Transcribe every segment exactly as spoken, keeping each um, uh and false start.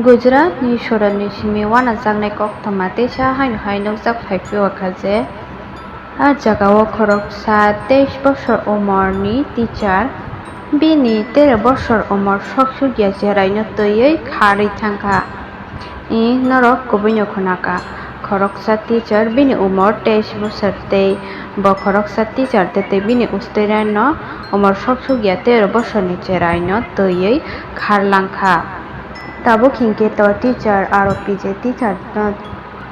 Gujarat ni sorani simi wanajaknai koktwma teisa haino hai nukjak phai phiyokha je, a jagao khoroksa teis bosor umorni teacher bini tero bosor umor sok sukya cheraino twiwi kharwi thangkha. I norok kubuino khwnakha, khoroksa teacher bini umor teis bosor tei bo khoroksa teacher tei bini student no umor sok sukya tero bosorni cheraino twiwi kharlangkha. Tabuk hinkhe to teacher aro P J teacher no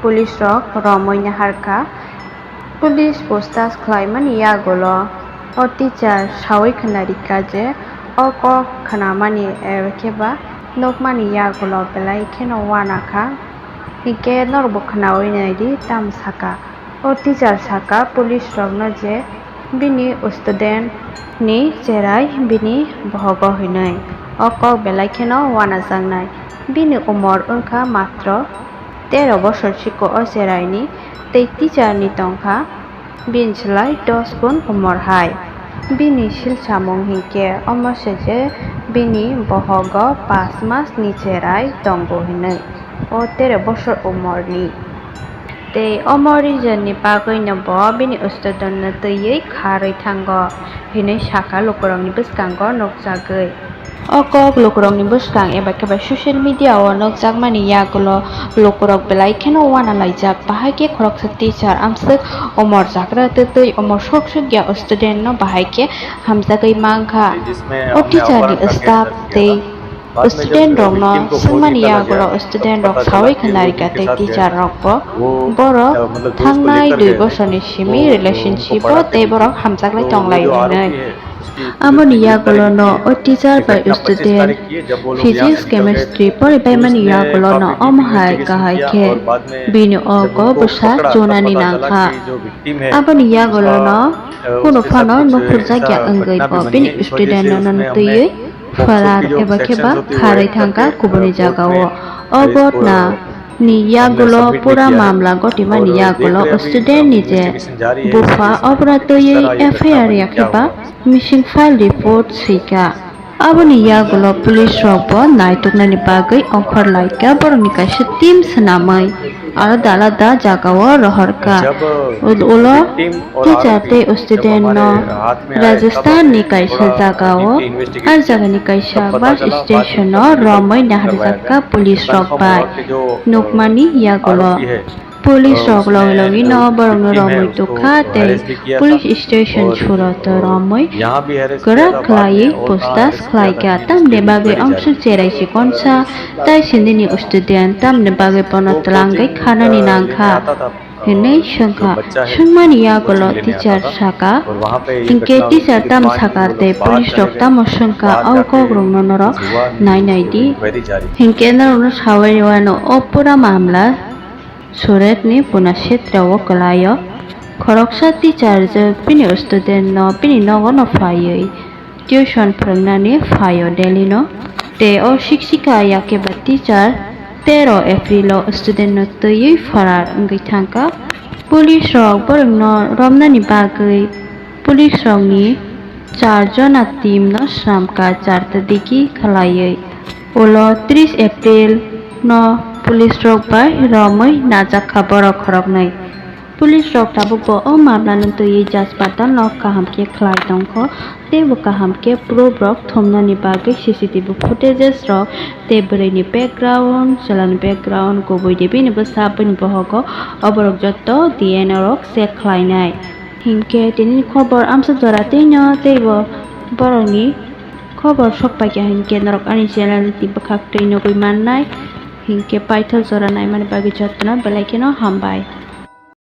police rok romwi naharkha. Police pustash khlaimani yagulo o teacher sawi khwnarikha je o kok khnamani ebakheba nukmani yagulo belai kheno wanakha. Hinkhe norokbo khnawi naidi tamo saka. O teacher saka police rokno je bini student ni cherai bini bohogo hinwi. O kok belai kheno wanajaknai. Bini umor wngkha matro tero bosor chiko o cheraini tei teacher ni tongkha bini slai dos gun umor hai. Bini silsamung hinkhe omo se je bini bohogo pash mas ni cherai tongo hinwi o tero bosor umorni. Tei omo reason ni bagwi no bo bini student no twiwi kharwi thango hinwi sakha lukurokni bwskango nukjagwi. O kok lukurokni bwskang eba khe bai social media o nukjakmani yagulo lukurok belai kheno wana laijak, bahai khe khoroksa teacher amswk umor jagra twtwi umor sok sukya student no bahai khe hamjagwi mankha. O teacher ni staff tei student rokno swngmani yagulo student rok sawi khwnarikha tei teacher rokbo borok thangnai dui bosorni simi relationship o tei borok hamjaklai tonglai hinwi. Aboni yagulono o teacher bai student physics, chemistry poribaimani yagulono omo hai kahai khe bini ogo bwsa chunani nangkha. Aboni yagulono kunu phano nukhurjakya wngwi bo bini student no twiwi pharar eba khe ba kharwi thangkha kubuni jagao. O ghotna ni yagulo pura mamla gotimani yagulo student ni je bupha obra twiwi F I R ya khe ba missing file report swikha. Aboni yagulo police rok bo naituknani bagwi ongkhor laikha, borokni kaisa team swnamwi alada alada jagao rohorkha. Ulo teacher tei student no Rajasthan ni kaisa jagao, a jagani kaisa bus station o romwi naharjakha police rok bai. Nukmani yagulo police rok logi logi no borokno romwi tukha tei police station suro to romwi kwrak khlaiwi pustash khlaikha, tamni bagwi amsuk cherai chikonsa tai sindini student tamni bagwi bono twlangwi khanani nangkha hinwi swngkha. Swngmani yagulo teacher saka, hinkhe teacher tamo saka tei police rok tamo swngkha, o kokrokno norok nai nai di. Hinkhe norokno sawi rwano o pura mamla Surat ni Puna Kshetra o kwlaio. Khoroksa teacher je bini student no bini nogo no phaiwi tuition phwrwngnani phaio daily no. Tei o shikshika ya khe ba teacher tero April o student no twiwi pharar wngwi thangkha. Police rok borokno romnani bagwi police rokni char jona team no swnamkha charta digi khlaiwi. Ulo tris April no police rok bai romwi najakha borok khoroknwi. Police rok tabukbo o mamlano twiwi jaspatal no kaham khe khlai tongkho, teibo kaham khe proof rok thumnani bagwi C C T V footages rok tei bwrwini background, chwlani background, kubui de bini bwsa, bini bohogo, o borok jotto D N A rok check khlainai. Hinkhe tini khobor amsa jora teino teibo borokni khobor sok paikha hinkhe norok ani channel ni bwkhak twi nugwi mannai. Hinkhe paithak jora naimani bagwi jotono belai kheno hambai.